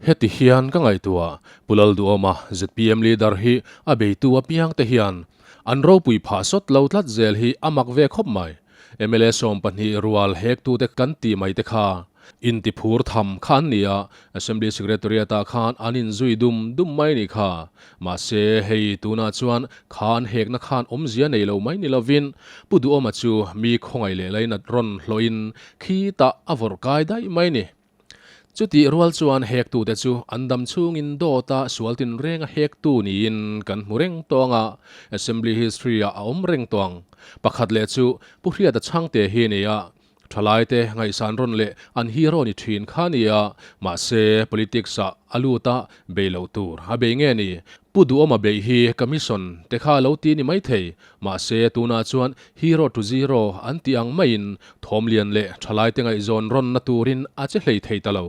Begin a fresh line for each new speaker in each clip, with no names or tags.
Heti hian ka ngaihtuah, Pu Lalduhawma, zpm leader hi a beitu apiangte hian an ropui phah sawt lo tlat zel hi a mak ve khawp mai. Mla 12 rual hektute kan ti mai te kha inti phur tham kha an ni a, Assembly Secretariat ah khan an inzui dum dum mai ni kha. Mahse, hei tunah chuan kha an hekna khan awmzia nei lo mai ni lovin Pu Duhawma chu mi khawngaih leh lainat rawn hlawhin khitah a vawrh kai daih mai ni. Chutih rual chuan hektute chu an dam chhungin dawta sual tinreng a hektu niin kan hmu reng tawng a, Assembly history-ah a awm reng tawng. Pakhat leh chu Pu Hriata Chhangte hi a ni a, thalaite ngaihsan rawn leh an hero ni thin kha a ni a, mahse politics-ah a lut a, bei loh tur a bei nge ni? Pu Duhawma beih hi commission te kha a lo ti ni maithei, mahse tunah chuan hero to zero an tih ang maiin thawmlian leh thalaite ngaihzawn rawnna turin a che hlei thei ta lo.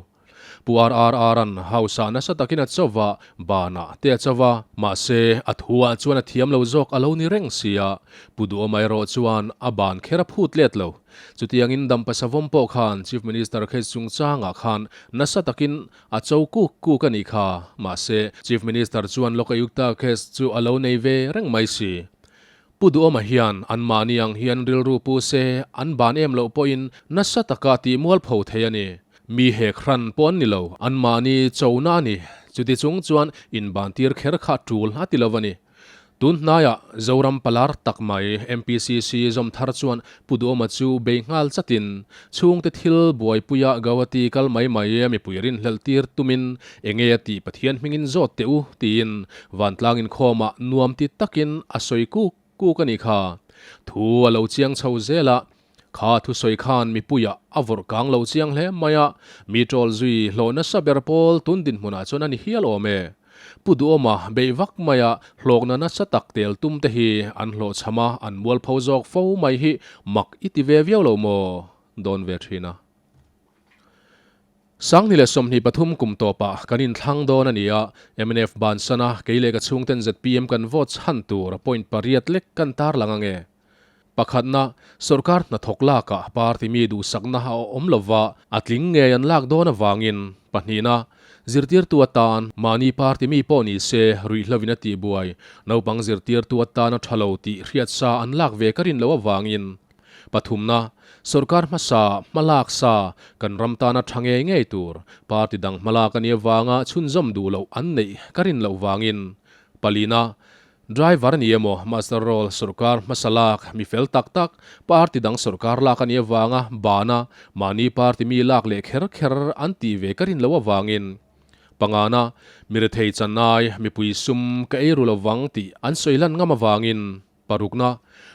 Pu RRR-a'n house ah nasa takin a cho va, banah te a cho va, mahse a thu ah chuan a thiam lo zawk a lo ni reng sia, Pu Duhawma erawh chuan a ban kher a phut let lo. Chutiangin Dampa Savawm pawh khan Chief Minister case chungchangah khan nasa takin A cho kuk kuk a nih kha. Mahse, Chief Minister chuan Lokayukta case chu a lo nei ve reng mai si. Pu Duhawma hian anmahni ang hian rilru pu se, an ban em loh pawhin nasa taka tih mualpho thei a ni. Mi hek hran pawh an ni lo, anmahni chona a ni. Chuti chung chuan inbantir kher kha tul a ti lo a ni. Tun hnaiah Zoram palar tak mai MPCC zawm thar chuan Pu Duhawma chu bei nghal chatin chhungte thil buaipuia Gauhati kal mai mai mipui rinhlelh tir tumin enge a tih Pathian hmingin zawt teh u tiin vantlang inkhawmah nuam ti takin a sawi kuk kuk a nih kha. Thu a lo chiang chho zel a, kha thusawi khan mipuiah a vawrh kang lo chiang hle mai a, mi ṭawl zui hlawh nasa ber pawl tun dinhmunah chuan a ni hial awm e. Pu Duhawma beih vak maia hlawkna nasa tak tel tum te hi an hlawhchham a, an mualpho zawk fo mai hi mak i ti ve viau lo maw? Dawn ve thin a. 2023 kum tawpah kan inthlang dawn a ni a, mnf bansana kei leh ka chhungten zpm kan vote chhan tur a point pariat lek kan tarlang ange. Pakhatna, sorkar hnathawk lakah party mi duhsakna a awm lova, a tling ngei an lak dawn avangin. Pahnihna, zirtirtu atan mahni party mi pawh ni se ruihhlovin a tihbuai, naupang zirtirtu atan a tha lo tih hriatsa an lak ve ka rin loh avangin. Pathumna, sorkar hmasa hmalak sa kan ram tana tha ngei ngei tur party dang hmalak a nih avanga chhunzawm duh loh an neih ka rin loh vangin. Palina, Driver a ni emaw, master roll, sorkar hmasa lak, mi fel tak tak, party dang sorkar lak a nih avanga bana mahni party mi lak leh kher kher an tih ve ka rin loh avangin pangana mi rethei chanai mipui sum ka ei ru lovang tih an sawi lan ngam avangin parukna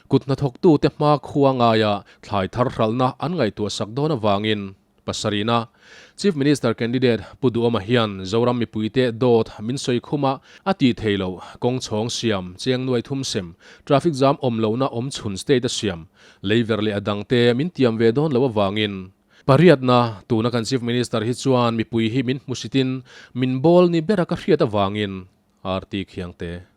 kut hnathawktute hma khua ngaia thlai thar hralhna an ngaihtuah sak dawn avangin Pasarihna, Chief Minister candidate Pu Duhawma hian Zoram mipuite dawt min sawi khum a, a tih thei loh, kawng chhawng siam, cheng nuai thum sem, traffic jam awm lohna awm chhun state a siam, leiver leh a dangte min tiam ve dawn loh avangin. Pariatna, tuna kan Chief Minister hi chuan mipui hi min hmusitin min bawl ni bera ka hriat avangin, RT Khiangte.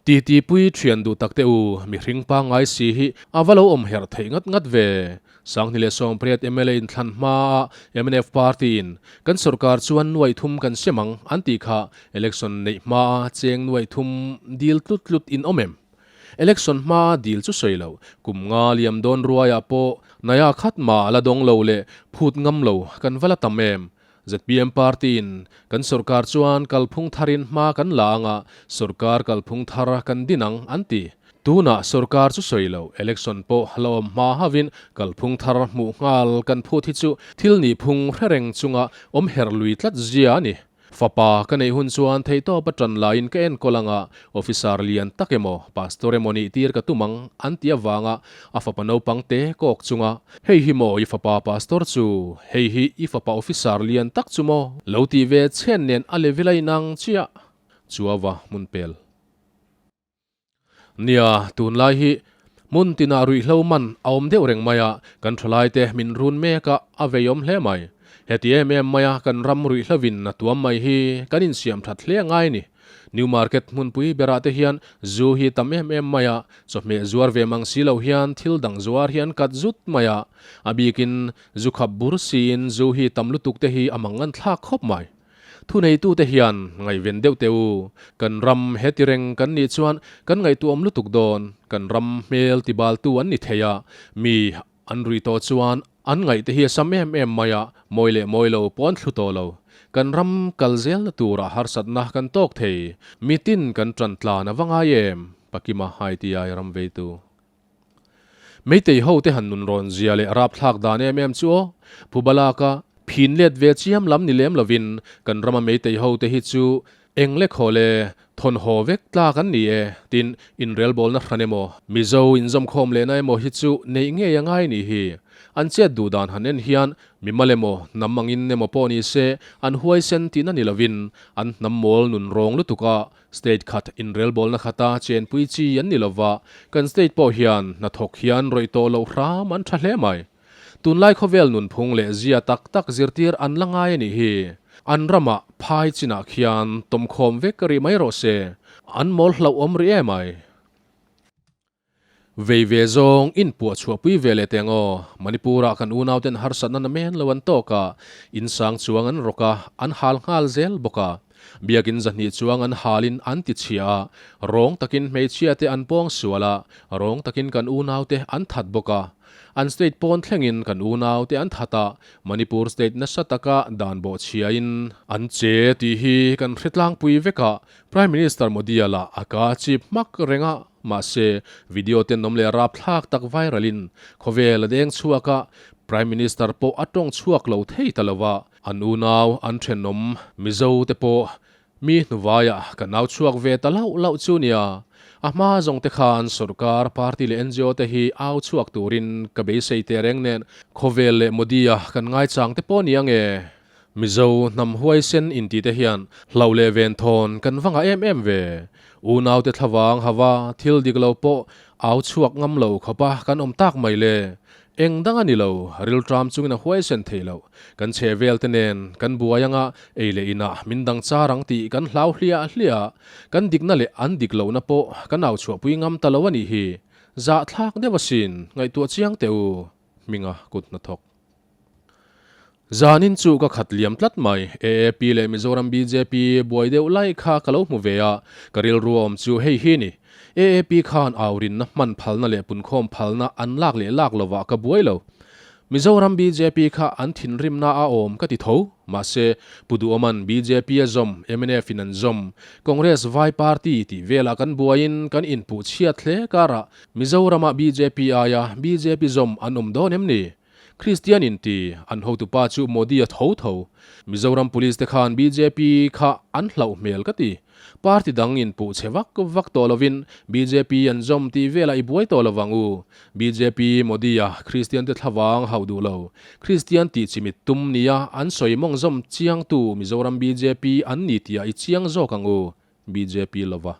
Titi pui thian duh tak te u, mihring pangngai si hi a va lo awm herh theih ngat ngat ve. 2018 mla inthlan hmaa mnf party in kan sorkar chuan nuaih thum kan sem ang an tih kha election neih hmaa cheng nuaih thum dil tlut tlut in awm em? Election hmaa dil chu sawi lo, kum nga liam dawn ruaiah pawh naya khat mah la dawng lo leh phut ngam lo kan va la tam em? Zpm party in kan sorkar chuan kalphung tharin hma kan la anga sorkar kalphung thar kan din ang an ti. Tunah sorkar chu sawi lo, election pawh la awm hma hauhin kalphung thar hmuh nghal kan phut hi chu thil nihphung hre reng chunga awm herh lui tlat zia a ni. Fapa ka neih hun chuan theihtawp a tan laiin ka enkawl anga Officer lian tak emaw, Pastor emaw nih tir ka tum ang an ti avanga a fapa naupang te kawk chunga, Hei hi maw i fapa Pastor chu, hei hi i fapa Officer lian tak chu maw? Lo tih ve chhen nen a level a inang chiah chuava hmun pel. Nia, tunlai hi hmun tinah ruihhlo man a awm deuh reng mai a, kan thalaite min run mek a, a veiawm hle mai. Heti em em maia kan ram ruihhlovin a tuam mai hi kan insiam that hle a ngai a ni. New Market hmunpui berah te hian zu hi tam em em mai a, chawhmeh zuar ve mang si lo hian thil dang zuar hi an kat zut mai a, a bikin zu khap bur siin zu hi tam lutuk te hi a mang nganthlak khawp mai. Thuneitute hian ngaihven deuh teh u, kan ram he ti reng kan nih chuan kan ngaihtuahawm lutuk dawn, kan ram hmel tibaltu an ni thei a, mi an rui tawh chuan an ngaihte hi a sam em em mai a, mawi leh mawi lo pawh an thlu tawh lo. Kan ram kal zelna turah harsatna kan tawk thei, mitin kan ṭan tlan a va ngai em? Pakima ITI ram veitu. Meitei ho te han nun rawn zia leh rapthlak dan em em chu aw. Phubalaka phin let ve chiam lam ni lem lovin kan rama meitei ho te hi chu eng le khaw le thawn haw vek tlak an ni e tin inrelbawlna hran emaw Mizo inzawmkhawm lehna emaw hi chu neih ngei a ngai ni hi. An chet duh dan han en hian Mimal emaw, hnam angin emaw pawh ni se an huaisen tihna ni lovin an hnam mawl nun rawng lutuk a State khat inrelbawlna khata chenpui chi an ni lova, kan state pawh hian hnathawk hian rawih tawh loh hram an tha hle mai. Tunlai khawvel nunphung leh zia tak tak zirtir an la ngai a nih hi. An ramah phai chinah khian tawmkhawm vek rih mai rawh se, an mawl hlauhawm rih em ai. Vei ve zawng inpuah chhuahpui ve leh teng aw. Manipur-ah kan unauten harsatna na men lo an tawk a, insang chuang an rawk a, an hal nghal zel bawk a. Biakin zahnih chuang an halin an ti chhia a, rawng takin hmeichhia te an pawng sual a, rawng takin kan unaute an that bawk a. An state pawn thlengin kan unaute an that a, Manipur state nasa taka dan bawhchhiain an che tih hi kan hre tlangpui vek a, Prime Minister Modi-a lah a ka chip hmak reng a, mahse, video tenawm leh rapthlak tak viral in khawvel a deng chhuak a, Prime Minister pawh a tawng chhuak lo thei ta lo a, an unau, an thenawm, Mizo te pawh mi hnuvaiah kan au chhuak ve ta lauh lauh chu nia. A hma zawng te khan sorkar, party leh ngo te hi au chhuak turin ka beisei teh reng nen khawvel leh Modi-a kan ngaichang te pawh nia nge? Mizo hnam huaisen inti te hian hlauh leh venthawn kan va ngah em em ve. Unaute thlavang hava thil dik lo pawh au chhuak ngam lo khawpa kan awm tak mai le. Eng dang a ni lo, rilṭam chungin a huaisen thei lo. Kan chhe vel te nen kan buai anga ei leh inah min dang char ang tih kan hlau hliah hliah. Kan dikna leh an dik lohna pawh kan au chhuahpui ngam ta lo a nih hi. Zahthlak deuh asin, ngaihtuah chiang teh u, hminga kut hnathawk. Zanin chu ka khat liam tlat mai. AAP leh Mizoram bjp buai deuh lai kha ka lo hmu ve a, ka rilru a awm chu hei hi ni. AAP khan aurinna hman phalna leh punkhawm phalna an lak leh lak lovah ka buai lo. Mizoram bjp kha an thinrimna a awm ka ti tho. Mahse, Pu Duhawman bjp a zawm, mnf in an zawm, Congress vai party tih velah kan buaiin kan inpuh chhiat hle karah Mizorama bjp aia bjp zawm an awm dawn em ni? Kristian in ti, an hotupa chu Modi a tho tho. Mizoram Police te khan bjp kha an hlauh hmel ka ti. Party dang in puh chhe vak vak tawh lovin bjp an zawm tih velah i buai tawh lovang u. Bjp Modi a Kristian te thlavang hauh duh lo. Kristian tih chimit tum nia an sawi mawng zawm chiangtu Mizoram bjp an ni tih ah i chiang zawk ang u. Bjp lova.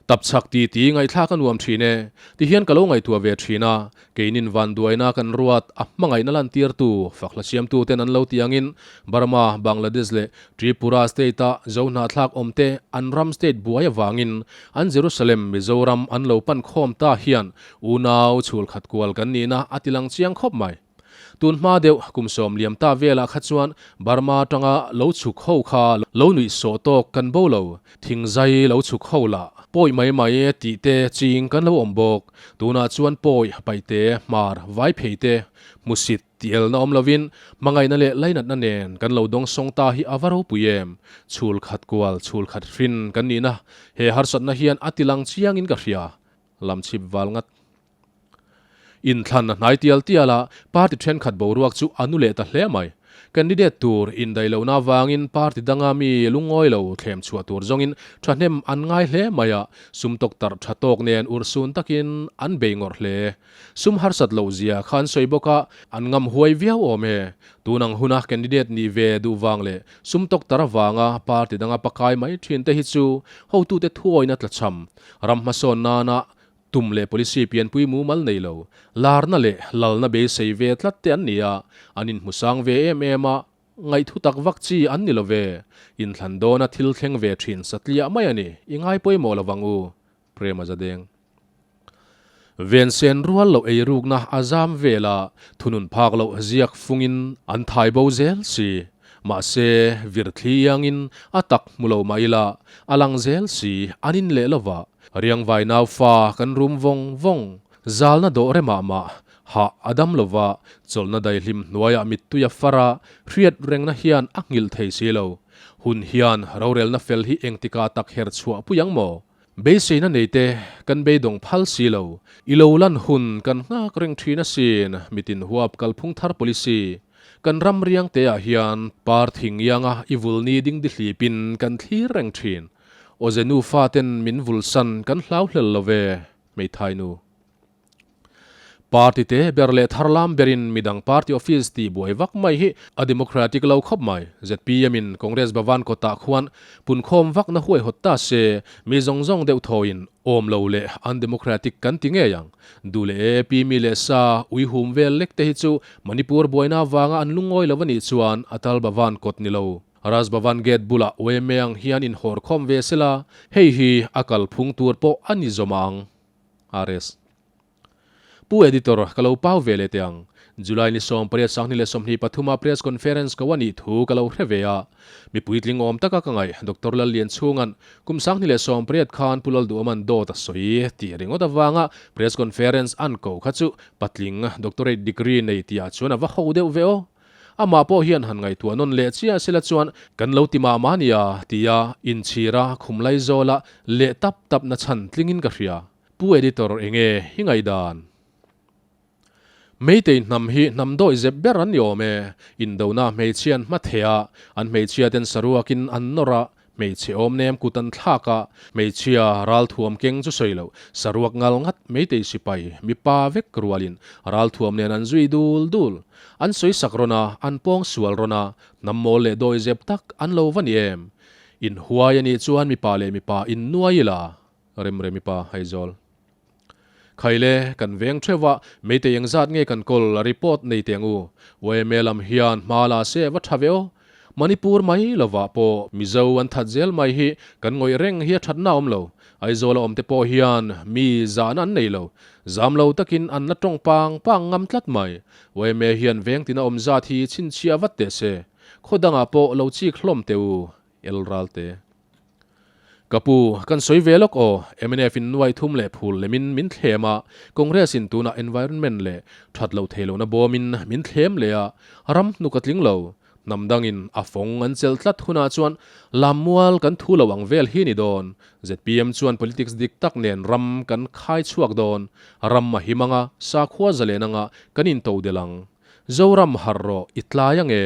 Tapchhak ti ti ngaihthlak a nuam thin e. Tihian ka lo ngaihtuah ve thin a, keinin vanduaina kan ruat a hmangaihna lantirtu fakhla siamtuten an lo ti angin Burma, Bangladesh leh Tripura state-a Zohnahthlak awmte an ram state buai avangin an Jerusalem, Mizoram an lo pan khawm ta hian unau chhulkhat kual kan nihna a tilang chiang khawp mai. Tun hma deuh kum sawm liam ta velah kha chuan Burma atanga lo chhuk ho kha lo nuih sawh tawk kan bo lo, thingzai lo chhuk ho lah pawi mai mai tih te ching kan lo awm bawk. Tunah chuan pawi, paihte, hmar, vai phei te, hmusit tih elna awm lovin hmangaihna leh lainatna nen kan lo dawng sawng ta hi a va ropui em? Chhul khat kual, chhul khat hrin kan nihna he harsatna hian a tilang chiangin ka hria. Lamchhip val ngat. Inthlan a hnai tial tial a, party thenkhat boruak chu a nu leh ta hle mai. Candidate tur indaih lohna avangin party danga mi lungawi lo thlem chhuah tur zawngin thahnem an ngai hle mai a, sum tawk tarh tha tawk nen urhsun takin an bei ngawrh hle. Sum harsat loh zia kha an sawi bawk a, an ngam huai viau awm e. Tun ang huna candidate nih ve duh vang leh sum tawk tarh avanga party danga pakai mai thin te hi chu hotute thuawina tlachham ram hmasawn nana Tum leh policy pianpui mumal nei lo, larna leh lalna beisei ve tlat te an ni a, an inhmusang ve em em a, Ngaih thutak vak chi an ni lo ve. Inthlan dawna thil thleng ve thin satliah mai a ni. I ngai pawimawh lo vang u. Prema Zadeng. Vensen rual loh eirukna a zam vel a, thunun phak loh ziak fungin an thai bo zel si. Mahse, virthli iangin a tak hmu lo mah ila, a lang zel si, an in leh lo va. Riangvai naufa kan rum vawng vawng, zalna dawh re mah mah, hah a dam lo va, chawlhna daihlim hnuaiah mittui a far a, hriat rengna hian a nghilh thei si lo. Hun hian rorelna fel hi engtikah tak her chhuah pui ang maw? Beiseina neite kan beidawng phal si lo, i lo lan hun kan nghak reng thin asin, mitin huap kalphung thar policy kan ram riang te ah hian par thing ianga i vul ni ding di hlipin kan thlir reng thin. Awze nufa ten min vul san kan hlau hlel lo ve, hmeithai nu. Party te ber leh thar lam berin midang party office tih buai vak mai hi a democratic lo khawp mai. Zpm in Congress Bhavan kawtah khuan punkhawm vakna huaihawt ta se mi zawng zawng deuh thawiin awm lo leh undemocratic kan ti ngei ang. Duh leh AAP mi leh sa uihum vel lek te hi chu Manipur buaina avanga an lungawi lo a nih chuan Atal Bhavan kawt ni lo. Raj Bhavan gate bulah yma ang hian inhawrkhawm ve sela hei hi a kalphung tur pawh a ni zawm ang. RS. Pu Editor, ka lo pau ve leh teh ang. July ni 18 2023 a Press Conference ko a nih thu ka lo hre ve a. Mi puitling awm taka ka ngaih Doctor Lallian chhunga'n kum 2018 khan Pu Lalduhawma'n dawt a sawi tih ringawt avanga Press Conference an ko kha chu patling Doctorate degree nei tihah chuan a va ho deuh ve aw. Amah pawh hian han ngaihtuah nawn leh chiah sela chuan kan lo ti mah mah nia tia inchhira khum laizawla leh tap tap na chhan tlingin ka hria. Pu Editor enge hi ngaihdan? Meitei hnam hi hnam dawi zep ber an ni awm e. Indona hmeichhia an hma thei a, an hmeichhia ten saruakin an nawr a, Hmeichhe awm nem kut an thlak a, hmeichhia ralthuam keng chu sawi loh, saruak ngal ngat meitei sipai, mipa vek rualin ralthuam nen an zui dul dul. An sawi sak rawn a, an pawng sual rawn a, hnam mawl leh dawi zep tak an lo va ni em? In huai a nih chuan mipa leh mipa in nuai ila, Remremi pa Aizawl. Khaile, kan veng theuh a, meitei engzat nge kan kawl a report nei teh ang u. Yma lam hian hma la se va tha ve aw. Manipur mai lovah pawh Mizo an that zel mai hi kan ngawih reng hi a thatna awm lo. Aizawl a awm te pawh hian mi zahna an nei lo. Zam lo takin an la tawng pang pang ngam tlat mai. Yma hian veng tina awm zat hi chhinchhiah vat teh se. Khaw dangah pawh lo chik hlawm teh u. Elralte. Ka pu, kan sawi ve lawk aw, mnf in nuai thum leh phul lemin min thlem a, Congress in tunah environment leh that loh thei lohna bawmin min thlem leh a, ram hnuk a tling lo. Hnam dangin a fawng an chelh tlat hunah chuan lammual kan thu lo ang vel hi ni dawn. Zpm chuan politics dik tak nen ram kan khai chhuak dawn. Ram a him anga, sakhua zalen anga kan intodelh ang. Zoram harh rawh i tlai ange.